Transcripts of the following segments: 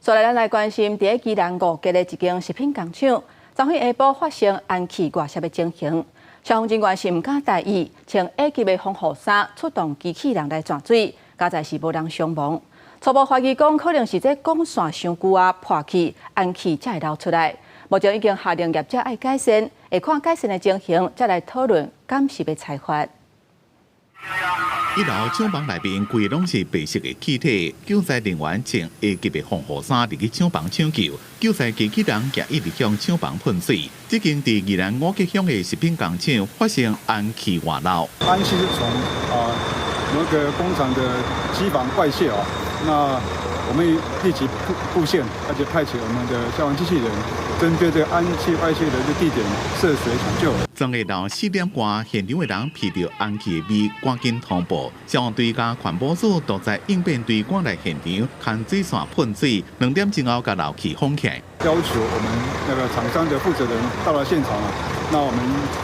再來，咱來關心佇咧宜蘭五結的一間食品工廠，昨昏下晡發生氨氣外洩的情形，消防人員是毋敢大意，穿 A 級的防護衫，出動機器人來鑽水，佳哉是無人傷亡。初步懷疑講，可能是這管線傷舊啊破去，氨氣才會流出來。目前已經下令業者愛改善，會看改善的情形，再來討論敢是欲裁罰。一樓廠房內面規攏是白色的氣體，救災人員穿 A 級的防護衫入去廠房搶救，救災機器人也一直向廠房噴水。這間佇宜蘭五結鄉的食品工廠發生氨氣外漏。氨氣是從啊某個工廠的機房外泄啊，那我們立即布線，而且派遣我們的消防機器人，針對這個氨氣外泄的這個地點涉水搶救。昨下晝4點外，現場的人聞著氨氣的味，趕緊通報消防隊佮環保署都在應變隊趕來現場，牽水線噴水，2點鐘後共漏氣封起來。要求我們那個廠商的負責人到了現場啊，那我們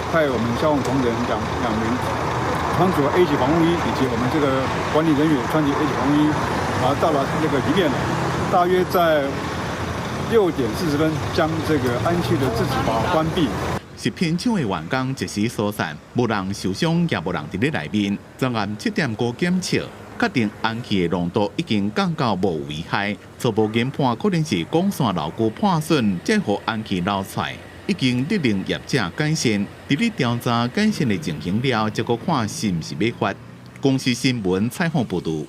派我們消防同仁兩名穿着 A 級防護衣，以及我們這個管理人員穿着 A 級防護衣，然後到了那個裡面，大約在6點40分將這個氨氣的制止閥關閉。食品廠的員工及時疏散，無人受傷，也無人佇咧內面。昨暗7點過檢測，確定氨氣的濃度已經降到無危害。初步研判可能是管線老舊破損，才予氨氣流出來。已經勒令業者改善，佇咧調查改善的情形了，才閣看是毋是欲罰。公視新聞採訪報導。